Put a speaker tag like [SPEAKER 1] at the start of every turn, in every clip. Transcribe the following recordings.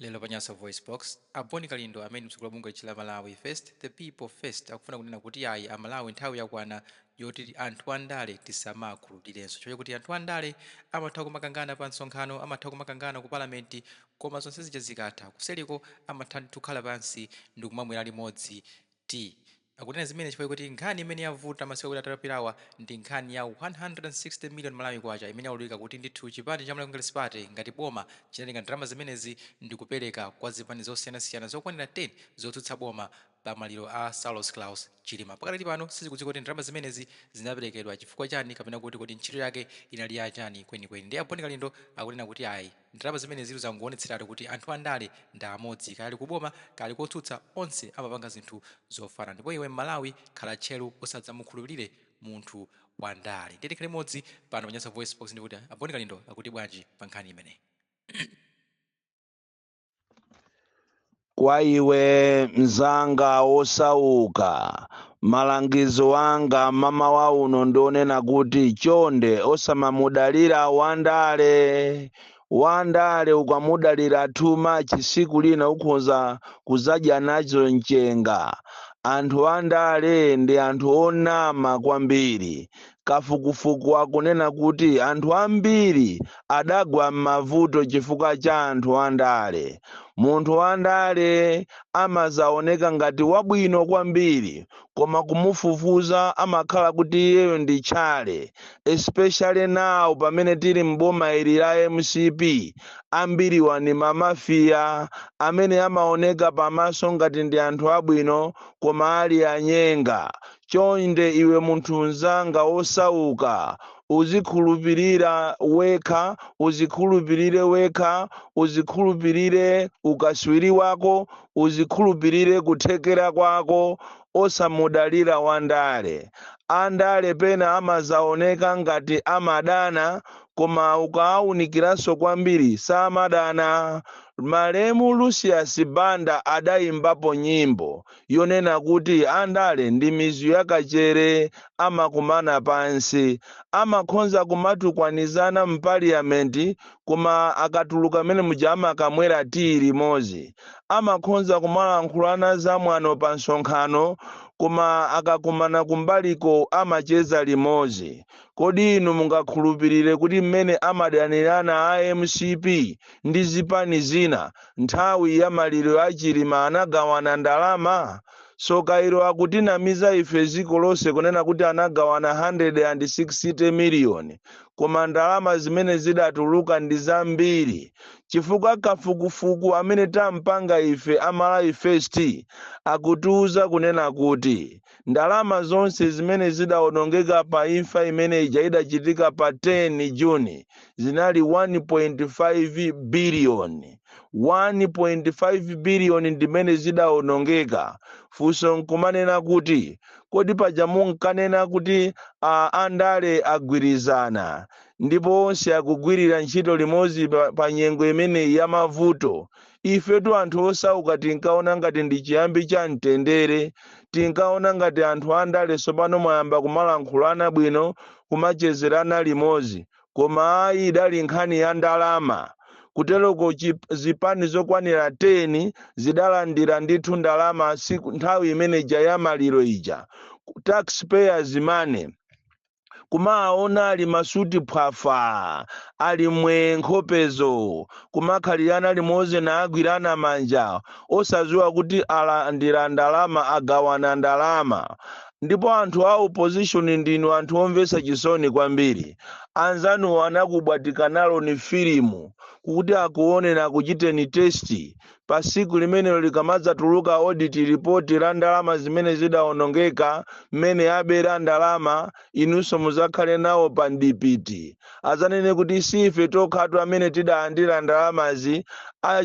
[SPEAKER 1] Lero pa Nyasa VoiceBox, a Bon Kalindo amene ndi mtsogoleri wa bungwe la Malawi First, The People First akufuna kunena kuti ayi a Malawi nthawi yakwana yoti anthu andale tisamakhulupilirenso chifukwa chakuti anthu andale amatha kumakangana pa msonkhano, amatha kumakangana ku parliament koma zonse zija zikatha kuseliko amatha ndithu kukhala pansi ndikumamwera limodzi tea. Akunena zimenezi chifukwa chakuti nkhani imene yavuta masiku awiri atatu apitawa ndi nkhani ya 160 million Malawi Kwacha imene yaululika kuti ndithu chipani cha Malawi Congress Party ngati boma chinatenga ndalama zimenezi ndikupereka kwa zipani zosiyanasiyana zokwanira 10 zotsutsa boma pa maliro a Saulos Klaus Chilima. Pakadali pano sizikudziwika kuti ndalama zimenezi zinaperekedwa chifukwa chani kapena kuti kodi ntchito yake inali ya chani kwenikweni. Ndiye a Bon Kalindo akunena kuti ayi ndalama zimenezitu zangoonetseratu kuti anthu andale ndi amodzi kaya ali ku boma kaya ali kotsutsa onse amapanga zinthu zofanana ndipo iwe m'Malawi khala tcheru usadzamukhulupilire munthu wa ndale. Ndiye tikhale limodzi pano pa Nyasa VoiceBox ndi kuti a Bon Kalindo akuti bwanji pa nkhani imeneyi.
[SPEAKER 2] Kwa iwe mzanga wosauka, malangizo anga mamawa uno ndionena kuti chonde osamamudalira wandale. Wandale ukamudalira too much siku lina ukhoza kuzadya nazo mchenga. Anthu andale ndi anthu onama kwambiri. Kafukufuku akunena kuti anthu ambiri adagwa m'mavuto chifukwa cha anthu andale. Munthu wandale amazaoneka ngati wabwino kwambiri koma kumufufuza amakhala kuti iyeyo ndi tchale, especially now pamene tili m'boma ili la mcp, ambiriwa ndi mamafiya amene amaoneka pamaso ngati ndi anthu abwino koma ali anyenga. Chonde iwe munthu mnzanga wosauka, uzikhulupirira wekha, uzikhulupirire wekha, uzikhulupirire ukaswiri wako, uzikhulupirire kuthekera kwako, osamudalira wandale. Andale pena amazaoneka ngati amadana koma ukaawunikiranso kwambiri samadana. Malemu Lucius Banda adayimbapo nyimbo yonena kuti andale ndi mizu ya kachere amakumana pansi, amakhonza kumatukwanizana m'parliament koma akatuluka mmene muja amakamwera tiyi limodzi, amakhonza kumalankhulana zamwano pa msonkhano koma akakumana kumbaliko amacheza limodzi. Kodi inu mungakhulupirire kuti mmene amadanirana a mcp ndi zipani zina nthawi ya maliro a Chilima anagawana ndalama? Tsoka ilo akutinamiza ife dziko lonse kunena kuti anagawana 160 million koma ndalama zimene zidatuluka ndi zambiri chifukwa kafukufuku amene tampanga ife a Malawi First akutiuza kunena kuti Ndalama zonse zimene zidaonongeka pa imfa imene ija idachitika pa 10 June zinali 1.5 billion. 1.5 billion ndimene zidaonongeka. Funso nkumanena kuti kodi paja munkanena kuti andale agwirizana ndipo onse akugwirira ntchito limodzi pa nyengo imeneyi ya mavuto Ifetu anthu osauka tinkaona ngati ndi chiyambi cha mtendere. Tinkaona ngati anthu andale tsopano mwayamba kumalankhulana bwino, kumachezerana limodzi. Koma ayi idali nkhani ya ndalama. Kuteroko zipani zokwanira 10 zidalandira ndithu ndalama siku nthawi imene ija ya maliro ija. Taxpayers money. Kumawaona ali masuti phwafa, ali mwee nkhopezo, kumakhalirana limodzi naagwirana manja, osadziwa kuti alandira ndalama, agawana ndalama. Ndipo anthu a opposition ndinu anthu omvetsa chisoni kwambiri. Anzanuwo anakubwatika naloni filimu kuti akuoneni akuchiteni test. Pa tsiku limenelo likamadzatuluka audit report la ndalama zimene zidaonongeka, mmene abera ndalama, inunso mudzakhale nawo pa mdipiti. Adzanene kuti si ife tokhatu amene tidalandira ndalamazi,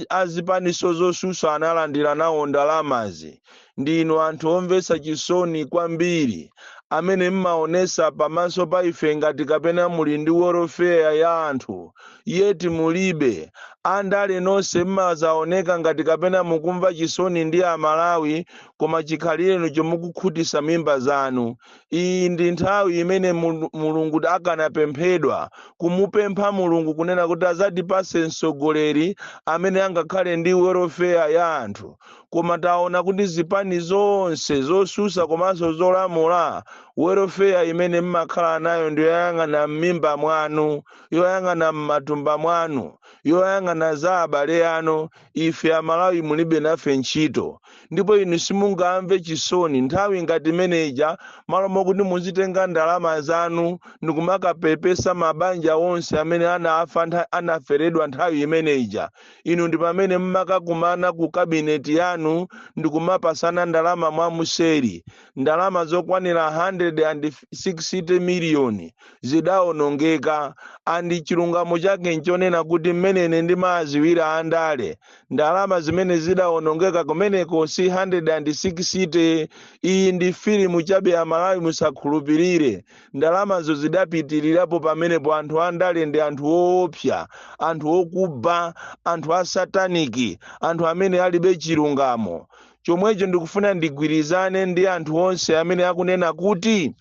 [SPEAKER 2] a zipaninso zotsutsa analandira nawo ndalamazi. Ndinu anthu omvetsa chisoni kwambiri amene mmaonesa pamaso pa ife ngati kapena muli ndi welfare ya anthu yet mulibe. Andale nonse mmazaoneka ngati kapena mukumva chisoni ndi Amalawi, koma chikhalirenicho mukukhutisa mimba zanu. Iyi ndi nthawi imene Mulungu akanapemphedwa, kumupempha Mulungu kunena kuti azatipase mtsogoleri amene angakhale ndi welfare ya anthu. Koma taona kuti zipani zonse zosusa komanso zolamula, welfare imene mmakhala nayo ndi yoyang'ana m'mimba mwanu, yoyang'ana m'matumba mwanu, yoyang'ana za abale anu. Ife Amalawi mulibe nafe ntchito, ndipo inu simungamve chisoni nthawi ngati imeneja. Malo mokuti muzitenga ndalama zanu ndikumakapepesa mabanja onse amene anafa, anaferedwa nthawi imeneja, inu ndi pamene mmakakumana ku kabineti yanu ndikumapasana ndalama mwamuseri. Ndalama zokwanira 160 miliyoni zidawonongeka. And chilungamo chake nchonena kuti mmene ndimaziwira andale, ndalama zimene zidawonongeka kumeneko si 160. Iyi ndi filimu chabe, Amalawi musakhulupirire. Ndalamazo zidapitirirapo pamenepo. Anthu andale ndi anthu woopsa, anthu okuba, anthu asataniki, anthu amene alibe chilungamo. Chomwecho ndikufuna ndigwirizane ndi anthu onse amene akunena kuti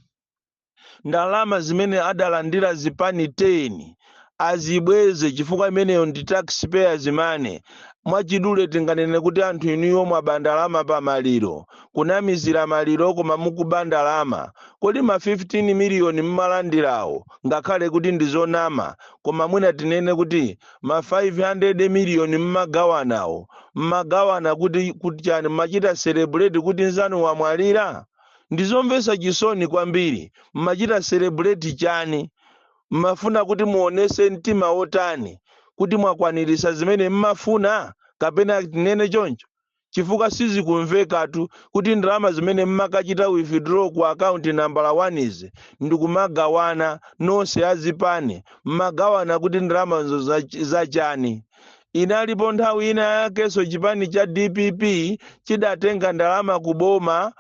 [SPEAKER 2] ndalama zimene adalandira zipani 10 azibweze, chifukwa imeneyo ndi taxpayers money. Mwachidule tinganene kuti anthu inuyo mwaba ndalama pa maliro, kunamizira maliro koma mukuba ndalama. Kodi ma 15 miliyoni mmalandirawo, ngakhale kuti ndi zonama, koma mwina tinene kuti ma 500 miliyoni mmagawanawo, mmagawana kuti chani? Mmachita celebrate kuti nzanu wamwalira? Ndizomvetsa chisoni kwambiri. Mmachita celebrate chani? Mmafuna kuti muonese mtima wotani? Kuti mwakwanirisa zimene mmafuna, kapena tinene choncho? Chifukwa sizikumvekatu kuti ndalama zimene mmakachita withdraw ku akaunti nambala 1 izi ndikumagawana nonse azipani, mmagawana kuti ndalamazo zachani? Inalipo nthawi ina yakenso chipani cha DPP chidatenga ndalama kuboma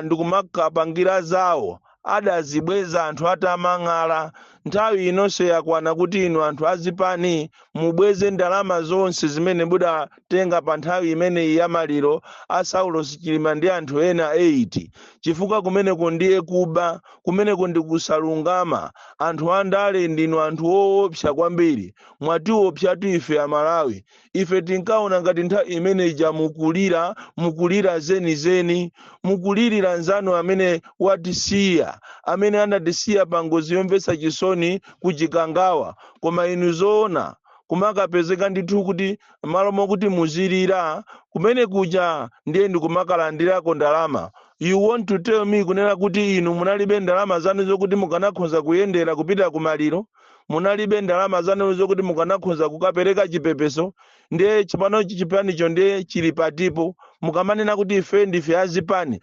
[SPEAKER 2] ndikumakapangira zawo, adazibweza anthu atamang'ala. Nthawi inonso yakwana kuti inu anthu azipani mubweze ndalama zonse zimene mudatenga pa nthawi imeneyi ya maliro a Saulos Chilima ndi anthu ena 8, chifukwa kumeneko ndiye kuba, kumeneko ndi kusalungama. Anthu andale ndinu anthu woopsa kwambiri, mwatiopsatu ife Amalawi. Ife tinkaona ngati nthawi imeneyi mukulira, mukulira zenizeni, mukulirira nzanu amene watisiya, amene anatisiya pa ngozi yomvetsa chisoni ku Chikangawa. Koma inu zoona kumakapezeka ndithu kuti malo mokuti muzilira kumene kuja ndiye ndikumakalandirako ndalama. You want to tell me kunena kuti inu munalibe ndalama zanu zokuti mukanakhoza kuyendera kupita kumaliro? Munalibe ndalama zanu zokuti mukanakhoza kukapereka chipepeso? Ndiye chipanochi, chipanicho ndiye chili patipo? Mukamanena kuti ife ndife azipani,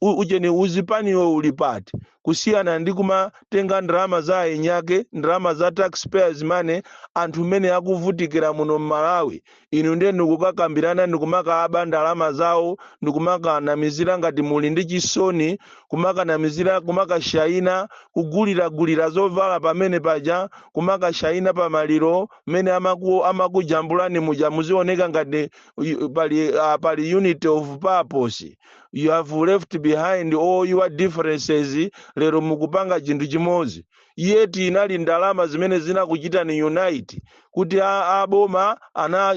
[SPEAKER 2] ucheni uzipaniwo uli pati kusiyana ndi kumatenga ndalama za ayinyake, ndalama za taxpayers money, anthu mmene akuvutikira muno mMalawi, inu ndiye ndikukakambirana, ndikumakaba ndalama zawo, ndikumakanamizira ngati muli ndi chisoni, kumakanamizira, kumakashayina, kuguliragulira zovala pamene paja, kumakashayina pamaliro mmene amakujambulani muja, muzioneka ngati pali unity of purpose. You have left behind all your differences, lero mukupanga chinthu chimodzi. Yet inali ndalama zimene zinakuchitani unite kuti aboma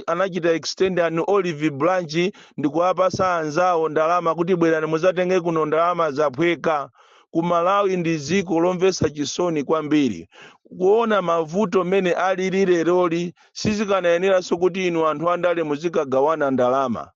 [SPEAKER 2] anachita extend an olive branch ndikuwapasa anzawo ndalama kuti bwerani muzatenge kuno, ndalama zaphweka. Ku Malawi ndi dziko lomvetsa chisoni kwambiri kuona mavuto mene alili leroli. Sizikanayeneranso kuti inu anthu andale muzikagawana ndalama,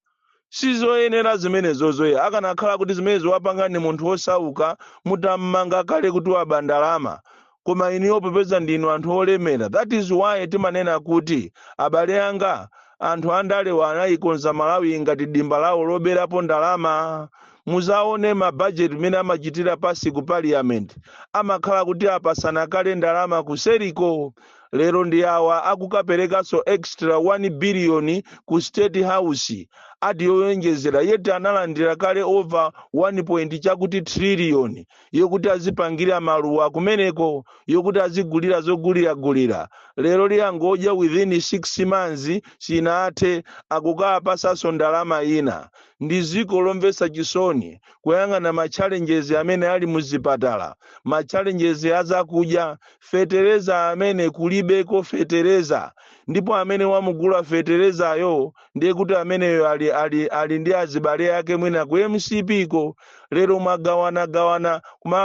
[SPEAKER 2] sizoyenera zimenezozo. Akanakhala kuti zimenezo wapanga ni munthu wosauka, mutammanga kale kuti waba ndalama. Koma inuyo popeza ndinu anthu olemera, that is why timanena kuti, abale anga, anthu andalewa anayikonza Malawi ngati dimba lawo loberapo ndalama. Muzaone mabajeti mmene amachitira pasi ku parliament, amakhala kuti apasana kale ndalama kuseriko. Lero ndi awa akukaperekanso extra 1 billion ku State House, ati yoyonjezera, yeti analandira kale over 1 point chakuti trillion yokuti azipangira maluwa kumeneko, yokuti azigulira zoguliragulira. Lero liyangodya within 6 months sinathe, akukapasanso ndalama ina. Ndi ziko lomvetsa chisoni kuyang'ana ma challenges amene ali muzipatala, ma challenges azakudya, fetereza amene kulibeko fetereza, ndipo amene wamugula feterezayo ndiye kuti ameneyo ali ndi azibale ake mwina ku MCP ko. Lero mwagawanagawana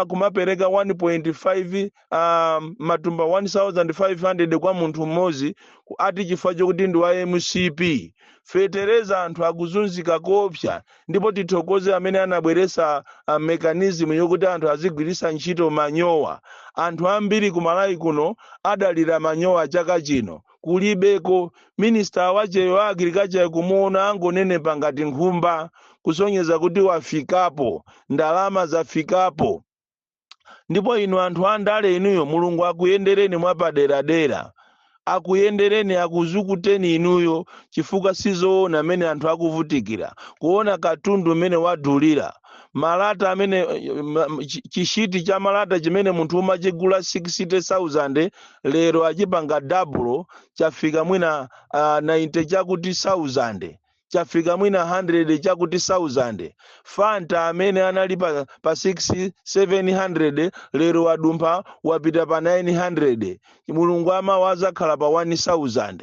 [SPEAKER 2] kumapereka 1.5 matumba 1500 kwa munthu mmodzi, ati chifukwa chokuti ndi wa MCP. Fetereza, anthu akuzunzika kopsa. Ndipo tithokoze amene anabweresa mechanism yokuti anthu azigwiritsa ntchito manyowa. Anthu ambiri ku Malawi kuno adalira manyowa, chaka chino kulibeko. Minister wacheyo wa agriculture kumuona angonenepa ngati nkhumba, kusonyeza kuti wafikapo, ndalama zafikapo. Ndipo inu anthu andale inuyo, Mulungu akuyendereni mwapaderadera, akuyendereni, akuzukuteni inuyo, chifukwa sizoona amene anthu akuvutikira, kuona katundu umene wadulira, malata amene chishiti cha malata chimene munthu umachigula 60,000, lero achipanga double, chafika mwina 90 chakuti 1000, chafika mwina 100 chakuti 1000. Fanta amene anali pa 6 700, lero wadumpha, wapita pa 900. Mulungu amawa azakhala pa 1000.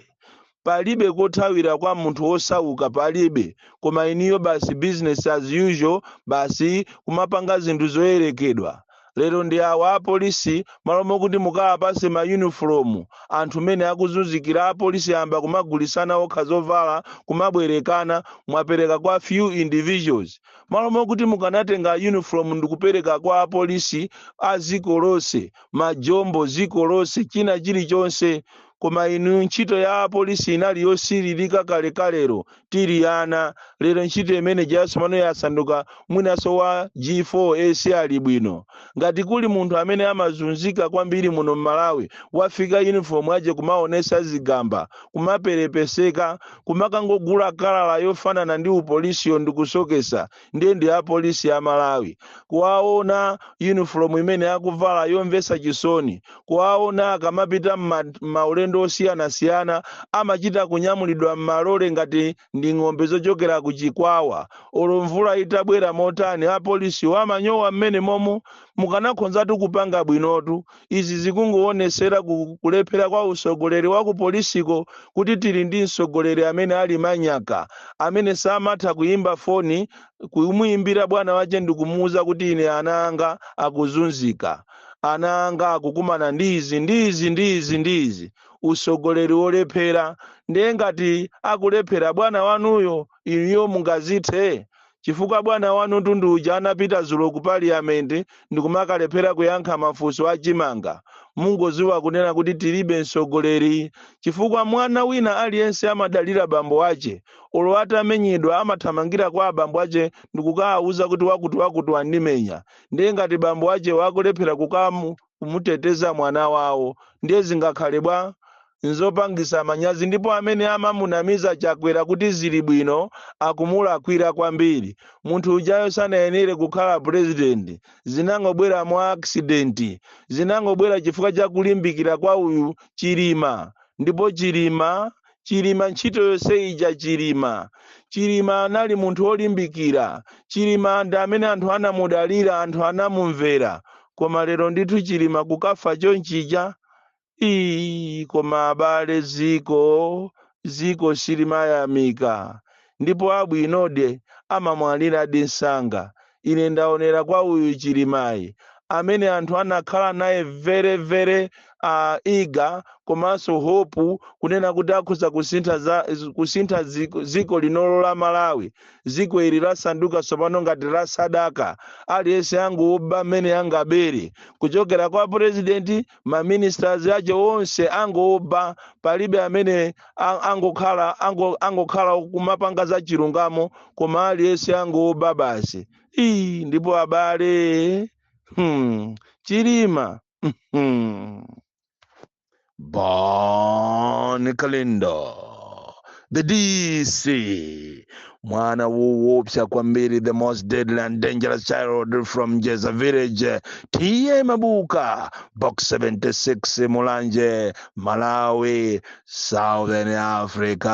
[SPEAKER 2] Palibe kothawira kwa munthu wosauka, palibe. Koma iniyo basi, business as usual, basi kumapanga zinthu zoyerekedwa. Lero ndi awa apolisi, malo mokuti mukawapase ma uniform anthu mene akuzunzikira, apolisi amba kumagulisana okha zovala, kumabwerekana. Mwapereka kwa few individuals, malo mokuti mukanatenga uniform ndikupereka kwa apolisi a ziko lonse, majombo ziko lonse, china chilichonse. Koma inu, ntchito ya apolisi inali yosiririka kalekalero tili ana. Lero ntchito imene jasomano yasanduka mwinaso wa G4 AC ali bwino. Ngati kuli munthu amene amazunzika kwambiri muno mMalawi, wafika uniform aje kumaonesa zigamba, kumaperepeseka, kumakangogula colour yofanana ndi upolisiyo ndikusokesa, ndiye ndi apolisi a Malawi. Kuwaona uniform imene akuvala yomvetsa chisoni, kuwaona akamapita maulendo osiyanasiyana, amachita kunyamulidwa m'malole ngati ndi ng'ombe zochokera ku Chikwawa. Olo mvula itabwera motani, apolisiwo amanyowa mmene momo. Mukanakhonzatu kupanga bwinotu. Izi zikungoonesera kulephera kwa usogoleri wa kupolisiko, kuti tili ndi msogoleri amene ali manyaka, amene samatha kuyimba foni, kumuyimbira bwana wache ndikumuwuza kuti ine ana anga akuzunzika, ana anga akukumana ndi izi ndi izi ndi izi ndi izi. Usogoleri wolephera. Ndiye ngati akulephera bwana wanuyo, inuyo mungazithe? Chifukwa bwana wanu tundu uja anapita zulo ku parliament ndikumakalephera kuyankha mafunso achimanga. Mungoziwa kunena kuti tilibe msogoleri, chifukwa mwana wina aliyense amadalira bambo ache. Olo atamenyedwa, amathamangira kwa abambo ache ndikukawawuza kuti wakuti wakuti wandimenya. Ndiye ngati bambo ache wakulephera kumuteteza mwana wawo, ndiye zingakhale bwa? Nzopangisa manyazi. Ndipo amene amamunamiza Chakwera kuti zili bwino, akumulakwira kwambiri. Munthu ujayo sanayenere kukhala president, zinangobwera mwa accident, zinangobwera chifukwa cha kulimbikira kwa uyu Chilima. Ndipo Chilima, Chilima, ntchito yonse ija Chilima, Chilima anali munthu wolimbikira. Chilima ndi amene anthu anamudalira, anthu anamumvera. Koma lero ndithu Chilima kukafa chonchija, ii, koma abale, ziko silimayamika, ndipo abwinode amamwaliradi msanga. Ine ndaonera kwa uyu Chilimayi, amene anthu anakhala naye very very eager, komanso hope kunena kuti akhoza kusintha ziko linolo la Malawi. Ziko ili lasanduka tsopano ngati la sadaka, aliyense angoba mmene angabere, kuchokera kwa president, ma ministers ache onse angoba, palibe amene angokhala kumapanga za chilungamo, koma aliyense angoba basi. Ii, ndipo abale, Chilima. Bon Kalindo, the DC, mwana woopsa kwambiri, the most deadly and dangerous child from Jeza village, T/A Mabuka, Box 76, Mulanje, Malawi, Southern Africa.